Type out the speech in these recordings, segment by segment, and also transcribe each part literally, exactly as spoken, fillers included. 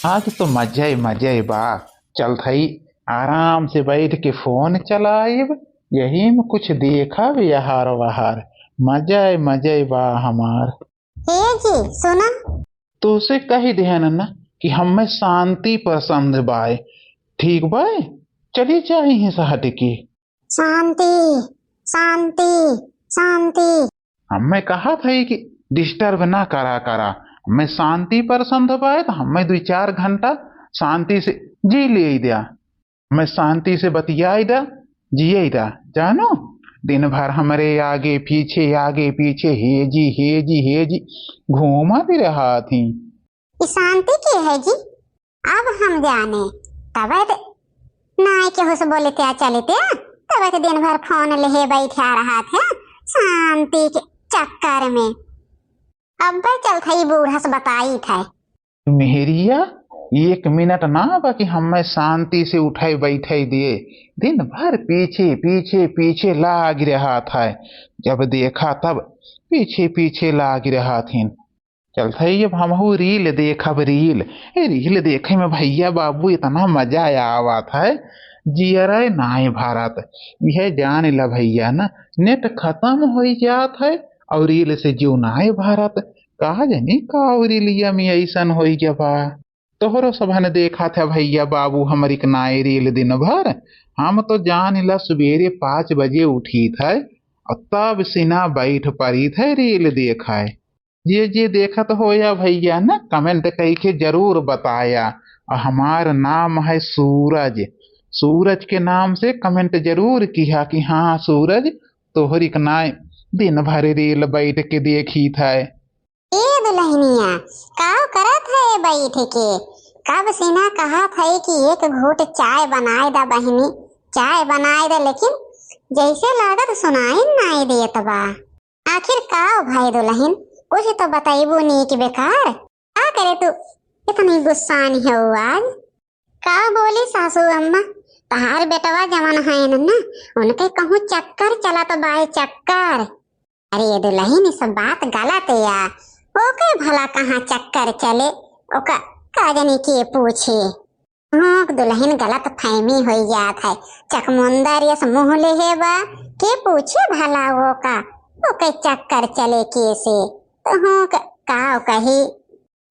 आज तो मजे मजे बा। चलत हई, आराम से बैठ के फोन चलाइब, यही में कुछ देखब यहार वहार। मजे मजे बा हमार। ए जी, सुना। तोसे कही देहन ना कि हमें शांति पसंद बाय, ठीक बाय? चली जाई हिंसा हट के। शांति, शांति, शांति। हमें कहा था कि disturb ना करा करा, हमें शांति पसंद बाय तो हमें दुई चार घंटा शांति से जी ले द्या, हमें शांति से बतियाई द्या, जिये द्या। जानो, दिन भर हमरे आगे पीछे, आगे पीछे, हे जी, हे जी, हे जी, घूमत रहा थी। ई शांति के है जी? अब हम जाने, तबे त नाई केहू से बोले त्या चले त्या, तबे त दिन भर फोन लेहे बैठा रहा थे शांति के चक्कर में। अब चलत हई बूढ़ा से बताई थे। मेहरिया, एक मिनट ना बा कि हमें शांति से उठाई बैठाई दिए, दिन भर पीछे पीछे पीछे लाग रहा था, जब देखा तब पीछे पीछे लाग रहा थीन। चलत हई, अब हमहू reel देखब, reel। ए, reel देखे में भैया बाबू इतना मजा आवत है, जियरे नाय भरत। यह जान ला भैया ना, net खतम होई जात है और reel से जिउ नाय भरत। का जानी का और reelिया में ऐसन होई गया बा। तोहरो सबहन देखत है भैया बाबू हमरी क नाय reel दिन भर। हम तो जान ला सुबेरे पाँच बजे उठीत है और तब सीना बैठ पड़ीत है reel देखे। जे जे देखत होया भैया ना, comment कइके जरूर बताया। और हमार नाम है सूरज। सूरज के नाम से comment जरूर किहा कि हाँ सूरज, तोहरी क नाय दिन भर reel बैठ के देखीत है। ए दुलहिनिया, काव करत है बैठ के? कब सीना कहत है कि एक घूट चाय बनाए दा बहिनी, चाय बनाए दा, लेकिन जैसे लागत सुनाई नाई देत बा। आखिर काव भाई दुलहिन, कुछ तो बतैबू नीक बेकार। का करे तू इतनी गुस्सान हो आज? का बोली सासू अम्मा, तहार बेटवा जवन है न, उनके कहूँ चक्कर चलत बाय चक्कर। अरे दुलहिन, ई सब बात गलत या, ओके भला कहाँ चक्कर चले, ओका का जानी के पूछे। हाँ, दुलहिन गलत फहमी होई जात है। चकमुंदर यस मुँह लेहे बा, के पूछे भला ओका, ओके चक्कर चले के से। तो हाँ, क-, काव कही।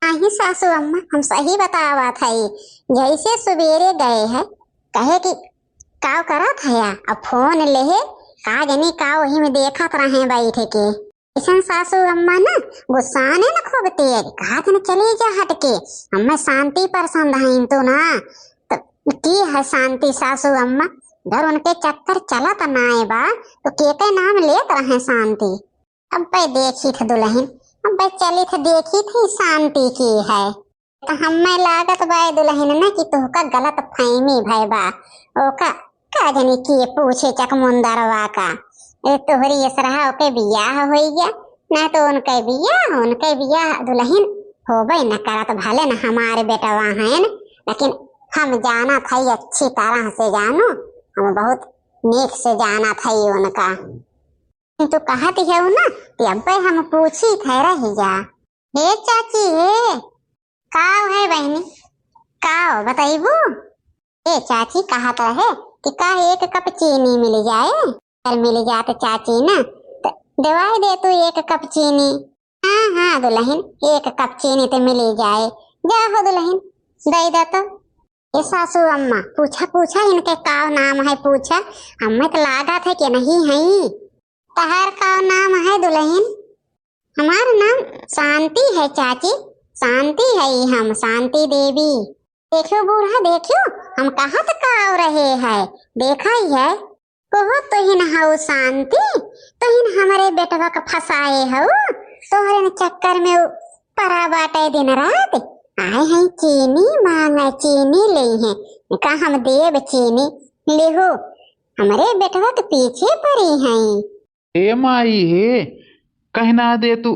नाही सासू अम्मा, हम सही बतावत हई। जैसे सुबेरे गए है, कहे कि काव करत है, अब फोन लेहे, का जानी का वही में देखत रहे बैठ के। ऐसन सासू अम्मा ना गुस्साने न खूब तेज, कहा कि न चली जा हट के, हमें शांति पसंद है तो ना। तो की है शांति सासू अम्मा, अगर उनके चक्कर चलत नाय बा, तो के के नाम लेत रहे शांति। अब्बे देखी थ दुलहिन, अब्बे चली थ देखी थ शांति की है। त हम्मे लागत बा ए दुलहिन न कि तोहका गलत फहमी भय बा। ओका का जानी के पूछे चकमुंदरवा का। ए तोहरी असरहा ओके बियाह होई गया, ना तो उनके बियाह, उनके बियाह दुलहिन होबे न करत, भले न हमारे बेटवा हैं, लेकिन हम जानत हई अच्छी तरह से जानू, हम बहुत नीक से जानत हई उनका। तू कहत हऊ ना, कि अब्बे हम पूछी थे रह जा। हे चाची, हे, काव है बहिनी? काव, बतैबू? ए चाची कहत रहे कि का एक कप चीनी मिल जाए? अगर मिल जात चाची ना, त देवाई दे तू एक कप चीनी। हाँ, हाँ दुलहिन, एक कप चीनी त मिल जाए। जा हो दुलहिन, दे दे तो। ए सासू अम्मा, पूछा, पूछा इनके काव नाम है, पूछा। हमें त लागत है कि नहीं है। तहार का नाम है दुलहिन? हमार नाम शांति है चाची, शांति है हम, शांति देवी। देखियो बूढ़ा, देखियो, हम कहत काव रहे है, देखा ही है। कहो तोहिन हऊ शांति, तोहिन हमरे बेटवा का फंसाए हऊ, तोहरे न चक्कर में उ परा बाटे दिन रात। आए हैं चीनी मांगे, चीनी ले हैं, का हम देब चीनी, लेहू। हमरे बेटवा के पीछे पड़ी हैं। ए माई हे, कह ना दे तू,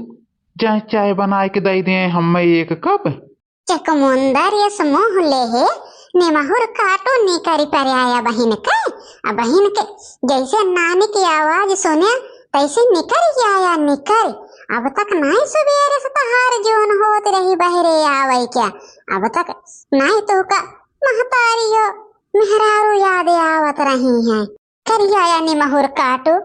चाहे चाय बनाए के दे दे हमें एक कप। चकमुंदर यस मुँह लेहे, निमहुर काटो निकरी पर आया बहिन के। आ बहिन के जैसे नानी की आवाज सुने, तैसे निकर आया निकर। अब तक नाई सुबेरे से तहार जोन होत रही बहरे आवे क्या। अब तक नाहीं तोहका महतारियो मेहरारू याद आवत रही हैं। करिया या निमहुर काटू,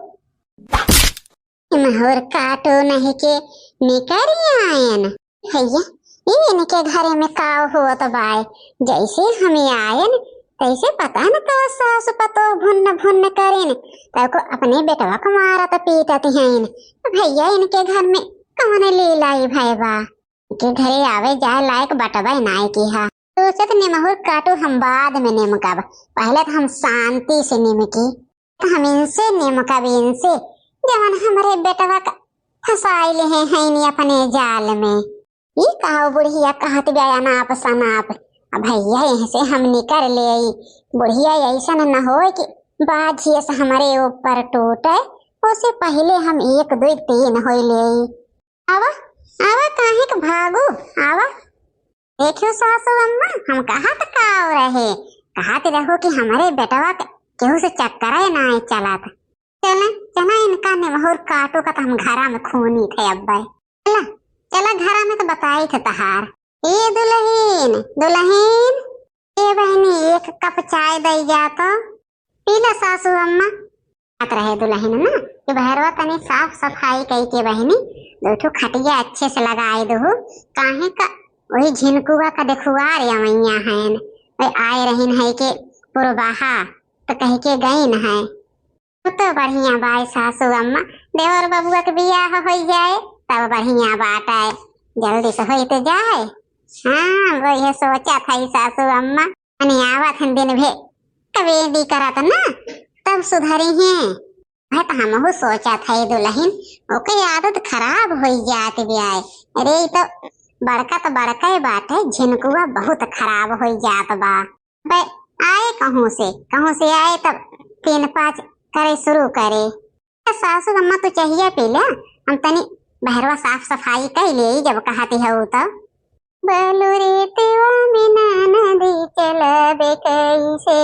निमहुर काटू नहीं के निकरि आयन। भैया, ई इनके घरे में का होत बाय? जैसे हम आयन, तैसे पता न का सासु पतोह भुन्न भुन्न करेन, तब को अपने बेटवा को मारत पीटत हैं। भैया, इनके घर में कौन लीला ई भय बा? के घरे आवे जाए लायक बटबे नाय किहा। सोचत निमहुर काटू हम बाद में निमकब, पहले तो हम शांति से निमकी। तो हम इनसे निमकब, इनसे, जवन हमरे बेटवा का फंसाई ले हैं, हैं अपने जाल में। ई कहो बुढ़िया कहत बा अनाप शनाप। अब भैया यहीं से हम निकर ले आई। बुढ़िया ऐसन न होए कि बाझिए से हमरे ऊपर टूटे, ओसे पहले हम एक, दो, तीन होई ले आई। आवा, आवा, काहे के भागू, आवा। देखियो सासू अम्मा, हम कहत का रहे, कहत रहो कि हमरे बेटवा के केहू से चक्कर है ना चलत। चले, चला इनका निमहुर काटू का तो हम घरा में खूनी थे अब्बे। चला, चला घरा में तो बताई थे तहार। ए दुलहिन, दुलहिन, ए बहिनी, एक कप चाय दई जा तो। पी ला सासू अम्मा। कहत रहे दुलहिन ना कि बहरवा तनी साफ सफाई कई के बहिनी, दो ठो खटिया अच्छे से लगाई दहु, काहे का वही झिनकुआ का देखुआ रे अवैया हैं, वही आए रहिन है के पुरबाहा, तो कह के गईन है। वो तो बढ़िया बाय सासू अम्मा, देवर बबुआ के बियाह होई जाए, तब बढ़िया बात है, जल्दी से होई तो जाए। हाँ, वो ये सोचा था ही सासू अम्मा, मने आवत हन दिन भे कवेदी करत ना, तब सुधरी हैं। वह तो हमहू सोचा था ये दुलहिन, ओके आदत खराब होई जात बियाए। अरे, ई तो बड़का तो बड़का ही बात है, झिनकुआ बहुत खराब होई जात बा। बे, आए कहूँ से, कहूँ से आए तब तीन पाँच करे शुरू करे। ए सासू अम्मा, तू चहिया पी ले, हम तनी बहरवा साफ सफाई कर ले जब कहती हऊ तो। बालू रे तेवा में ना नदी चलबे कैसे,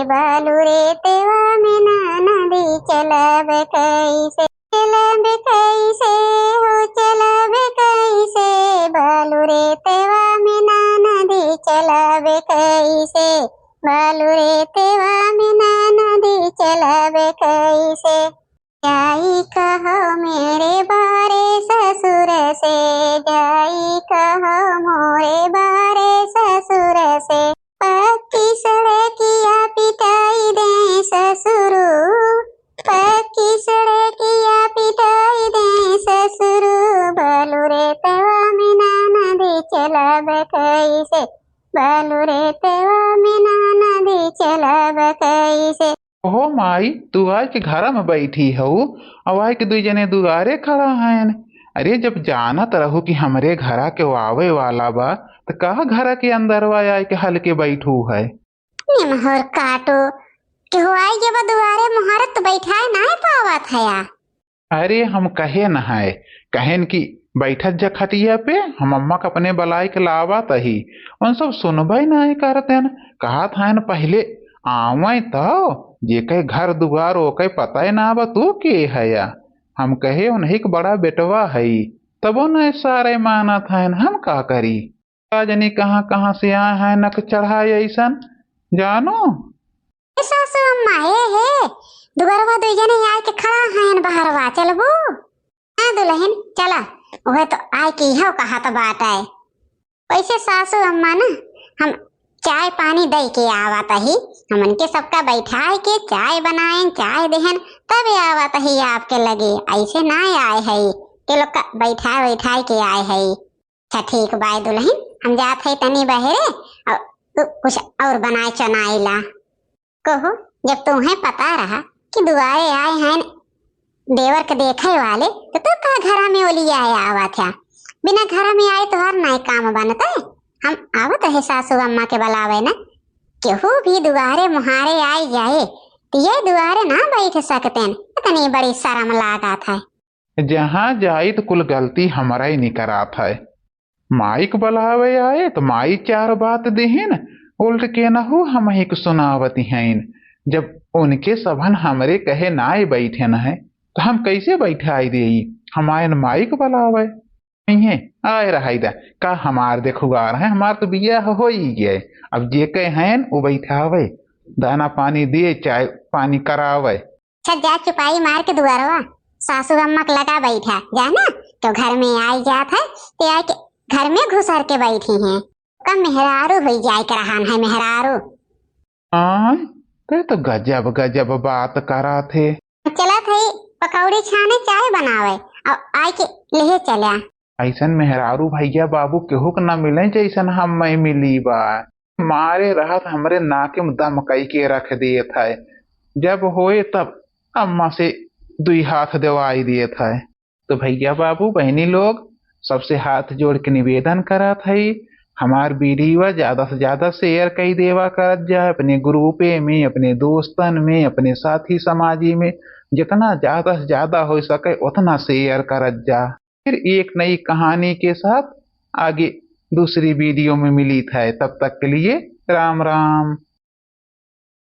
बालू रे तेवा में ना नदी चलबे कैसे, चलबे कैसे हो, चलबे कैसे, बालू रे तेवा में ना नदी चलबे कैसे, बालू रे तेवा में ना नदी चलबे कैसे। जाई कहो मेरे बारे ससुर से, जाई कहो मोरे बारे ससुर से। पक्की सड़किया पिटाई दे ससुरू, पक्की सड़किया पिटाई दे ससुरू। बालू रे तेवा में ना नदी चलबे कैसे, बालू रे तेवा में ना नदी चलबे कैसे। ओहो माई, तू आइके घरा में बैठी हऊ, अउ आइके दुई जने दुआरे खड़ा हयन। अरे, जब जानत रहू कि हमरे घरा केहू आवे वाला बा, त का घरा के अंदरवा आइके हलके बैठू है? निमहर काटो, केहू आई जब दुआरे मुहारे त बैठाए नाय पावत हया। अरे, हम कहे न है, कहेन कि बैठत जा खटिया पे, हम अम्मा के अपने बलाइके लावत ही। उन सब सुनबे नाय करतेन, कहत हयन पहिले आवै तौ, जेके घर दुआर ओके पता ही ना बा तू के हया। हम कहे उन्हीं के बड़ा बेटवा हई, तबो न सारे मानत हयन, हम का करी? का जनी कहाँ कहाँ से आए हैं नक चढ़ाए ऐसन, जानो। ए सासू अम्मा, हे, हे, दुआरवा दुई जने आइके खड़ा हयन बहरवा, चलबू? हाँ दुलहिन, चला, उहे तो आइके इहो कहत बाटे। वैसे सासू अम्मा ना, हम चाय पानी दइके आवत ही, हमन के सबका बैठाइके चाय बनाएन, चाय देहन, तब आवत ही आपके लगे। ऐसे ना आए है, के लोग का बैठाए बैठाइके आए है। अच्छा ठीक बाय दुलहिन, हम जात है तनी बहरे, अउ तू कुछ अउर बनाए चनाए ला। कहो, जब तुम्हें पता रहा कि दुआरे आए हैं देवर के देखे वाले, तो तू का घरा में ओलियाए आवत है? बिना घरा में आए तोहार नाय काम बनते। हम आवत है सासू अम्मा के बुलावे न, केहू भी दुआरे मुहारे आए जाए, तो ये दुआरे ना बैठ सकतेन, इतनी बड़ी शर्म लागत है। जहाँ जाइत कुल गलती हमरा ही निकरात है। माइक बुलावे आए त माई चार बात देहिन, उल्ट के नहु हमही के सुनावत हइन। जब उनके सभन हमरे कहे नाय बैठेन है, त हम कैसे बैठाई देई? हम आयन माइक बुलावे। नहीं है, आए रहाई दा। का हमार देखुआर है, हमार तो बियाह हो ही गए। अब जे कहे हैं वो बैठावे, दाना पानी दिए, चाय पानी करावे। अच्छा, जा चुपाई मार के दुआरवा, सासू अम्मा के लगा बैठा, जा ना, तो घर में आई जात है, ते आए के घर में घुसर के बैठी हैं। का मेहरारू हुई जाए के रहन है, मेहरारू। हाँ, ते तो गजब गजब बात करा थे। चला थे पकौड़ी छाने, चाय बनावे, और आए के लेहे चला। ऐसन मेहरारू भैया बाबू केहू के ना मिले जैसन हम मैं मिली बा। मारे रहत हमरे नाके में दम कई के रख देत है। जब होए तब अम्मा से दुई हाथ देवाई देत है। तो भैया बाबू बहनी लोग, सबसे हाथ जोड़ के निवेदन करत है, हमार वीडियो ज्यादा से ज्यादा शेयर कई देवा करत जा, अपने ग्रुपे में, अपने दोस्तन में, अपने साथी समाजी में जितना ज्यादा से ज्यादा हो सके उतना शेयर करत जा। फिर एक नई कहानी के साथ आगे दूसरी वीडियो में मिली था। तब तक के लिए राम राम।